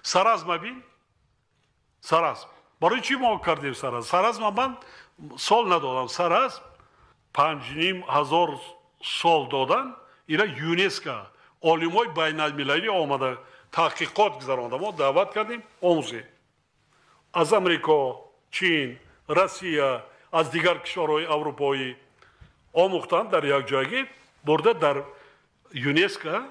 Саразма бин, Саразм. Барои чӣ мо кардем Саразм? Саразма ман сол надодам. Саразм 5500 сол додан, ира ЮНЕСКО, олимои байналмилалӣ омада таҳқиқот гузаронда. Мо даъват кардем, омӯзем. Аз Амрико, Чин, Россия, аз дигар кишварҳои аврупоӣ омӯхтанд дар як ҷойгӣ, бурда дар ЮНЕСКО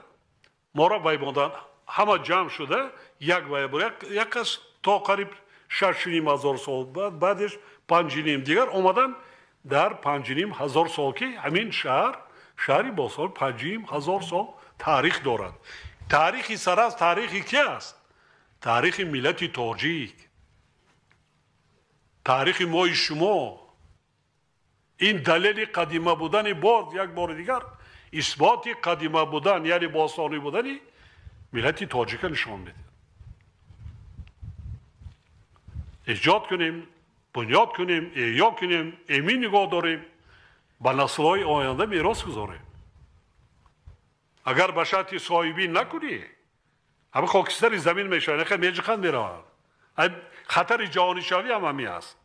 моро вай монданд. Ҳама ҷамъ шуда як вай як кас то қариб 6500 сол, баъдеш 5,5 дигар омадан дар 5500 сол, ки ҳамин шаҳр, шаҳри бостон 5500 сол таърих дорад. Таърихи Саразм таърихи ки аст? Таърихи миллати тоҷик, таърихи мои шумо. Ин далели қадима будани, боз як бори дигар исботи қадима будан, яъне бостонӣ будани миллати тоҷика нишон медиҳад. Эҷод кунем, бунёд кунем, эҳё кунем, эмин нигоҳ дорем, ба наслҳои оянда мерос гузорем. Агар ба шарти соҳибӣ накунӣ, ҳама хокистари замин мешавад, меҷиқанд, мераванд. Хатари ҷаҳонишавӣ ҳам ҳамин аст.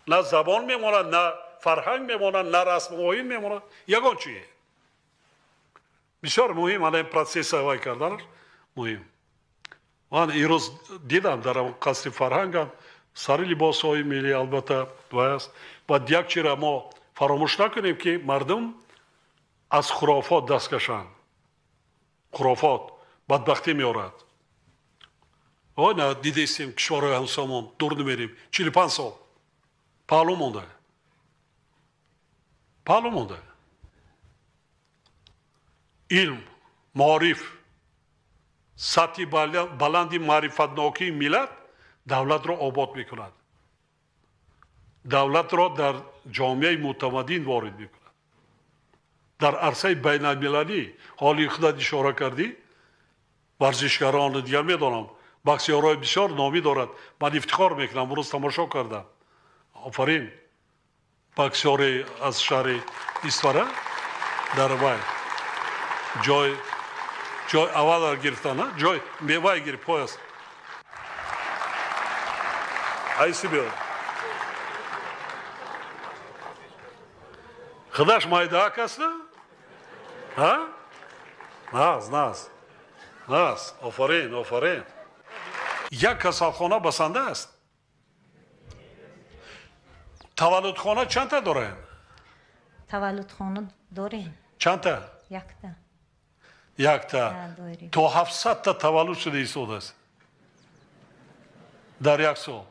На забон мемонад, на фарҳанг мемонад, на расму оин мемонад, ягон чие. Бисёр муҳим ана ин процесса вай карданаш муҳим. Ман ирӯз дидам дар қасри фарҳангам сари либосҳои миллӣ, албатта вай аст. Баъд як чира мо фаромӯш накунем, ки мардум аз хурофот даст кашанд. Хурофот бадбахтӣ меорад. Ой, на дидестем кишварҳои ҳамсоямон, дур намерем, 45 сол паҳлӯ монда, паҳлӯ монда. Илм, маориф, сатҳи баланди маърифатнокии миллат давлатро обод мекунад, давлатро дар ҷомеаи мутамаддин ворид мекунад. Дар арсаи байналмилалӣ ҳоли худат ишора кардӣ, варзишгарони дигар медонам, боксёрҳои бисёр номӣ дорад. Ман ифтихор мекунам, имрӯз тамошо кардам. Офарин, боксёре аз шаҳри Исфара дар вай ҷой аввалро гирифтан, ҷой мевай гирифт, пояс. Айси биё. Худаш майдаак аст? Ҳа? Наз, наз. Наз, офарин, офарин. Як касалхона басанда аст? Таваллудхона чандта дорем? Таваллудхона дорем. Чандта? Якта. Якта. То 700та таваллуд шуда истодааст дар як сол.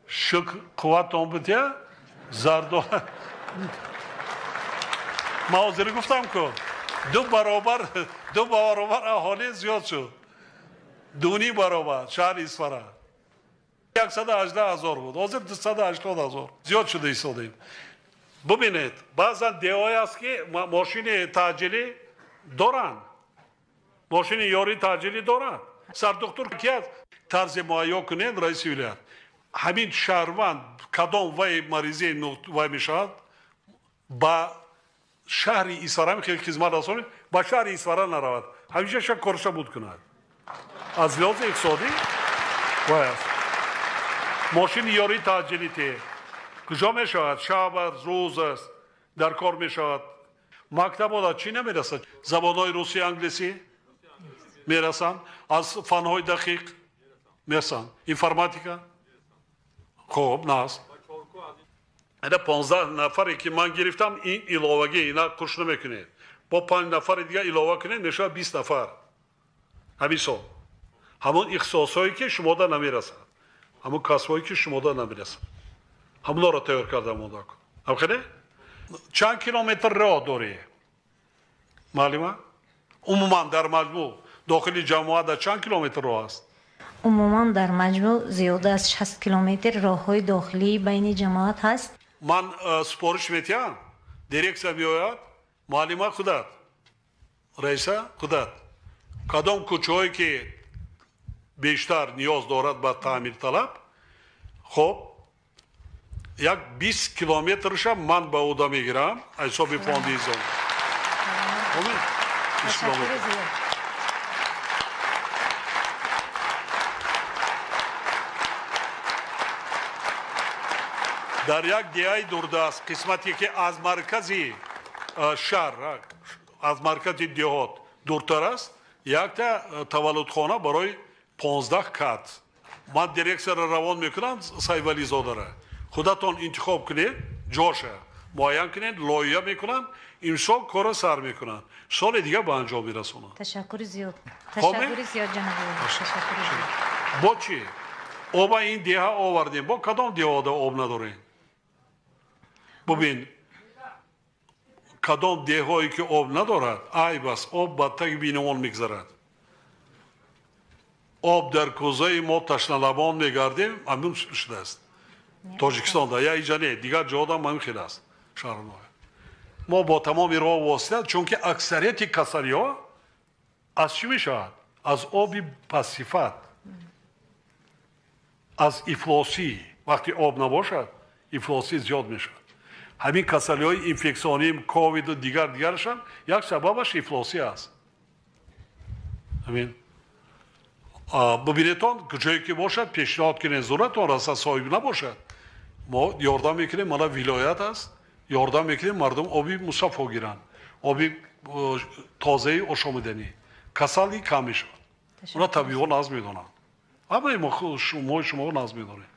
Шукр, қувватон бидия, зардо. Ман ҳозир гуфтам ку, ду баробар аҳолӣ зиёд шуд. 2.5 баробар шаҳри Исфара. 118 000 буд, ҳозир 280 000 зиёд шуда истодаем. Бубинед, баъзан деҳое аст, ки мошини таъҷилӣ доранд, мошини ёрии таъҷилӣ доранд. Сардухтур ки аст, тарзе муайё кунед, раиси вилоят. Ҳамин шаҳрванд кадом вай маризии вай мешавад, ба шаҳри Исфара хеле хизмат расонед, ба шаҳри Исфара наравад, ҳамеша ша корша буд кунад. Аз лиҳози иқтисодӣ вай аст. Мошини ёрии таъҷилӣ те куҷо мешавад? Шаб аст, рӯз аст, дар кор мешавад. Мактабода чӣ намерасад? Забонҳои русӣ, англисӣ мерасанд, аз фанҳои дақиқ мерасанд, информатика хуб наст. Ина 15 нафаре ки ман гирифтам, ин иловагӣ, ина куш намекунед. Бо 5 нафари дигар илова кунед, мешавад 20 нафар. Ҳамин сол ҳамон ихтисосҳое ки шумода намерасад, ҳамон касбҳое ки шумода намерасад, ҳамонҳоро тайёр карда монда. Ҳамхеле? Чанд километр роҳ дорӣ, муаллима? Умуман дар маҷмӯъ дохили ҷамоат дар чанд километр роҳ аст? Умуман дар маҷмӯъ зиёда аз 60 километр роҳҳои дохилии байни ҷамоат ҳаст. Ман супориш метиҳам, дирексия меояд, муаллима худат, раиса худат. Кадом кӯчаҳое ки бештар ниёз дорад ба таъмирталаб, хоб як 20 километрша ман ба ӯда мегирам аз ҳисоби фонди изом. Дар як деҳаи дурдаст, қисмате ки аз маркази шаҳр, аз маркази деҳот дуртар аст, якта таваллудхона барои 15 кат. Ман директорро равон мекунам, Сайвализодаро. Худатон интихоб кунед, ҷоша муайян кунед, лоиҳа мекунанд, имсол корро сар мекунанд, соли дига ба анҷом мерасонанд. Ташаккури зиёд, ташаккури зиёд, ҷаноби олӣ, ташаккури зиёд. Бо чӣ оба ин деҳа овардем? Бо кадом деҳода об надорем? Бубин, кадом деҳое ки об надорад, айб аст. Об ба таги биномон мегзарад, об дар кӯзаи мо, ташналабон мегардем. Ҳамин шудааст Тоҷикистонда, я иҷа не, дигар ҷода ҳамин хел аст. Шаҳрноя мо бо тамоми роҳ восита, чунки аксарияти касалиҳо аз чӣ мешавад? Аз оби пастсифат, аз ифлосӣ. Вақте об набошад, ифлосӣ зиёд мешавад. Ҳамин касалиҳои инфексионӣ, ковиду дигар дигарашам як сабабаш ифлосӣ аст. Ҳамин бибинедтон, ҷое ки бошад, пешниҳод кунед, зуратон раса, соҳиб набошад, мо ёрдам мекунем. Мана вилоят аст, ёрдам мекунем, мардум оби мусаффо гиранд, оби тозаи ошомиданӣ, касалӣ кам мешавад. Уна табибон нағз медонанд, ҳамаи мо шумо нағз медонем.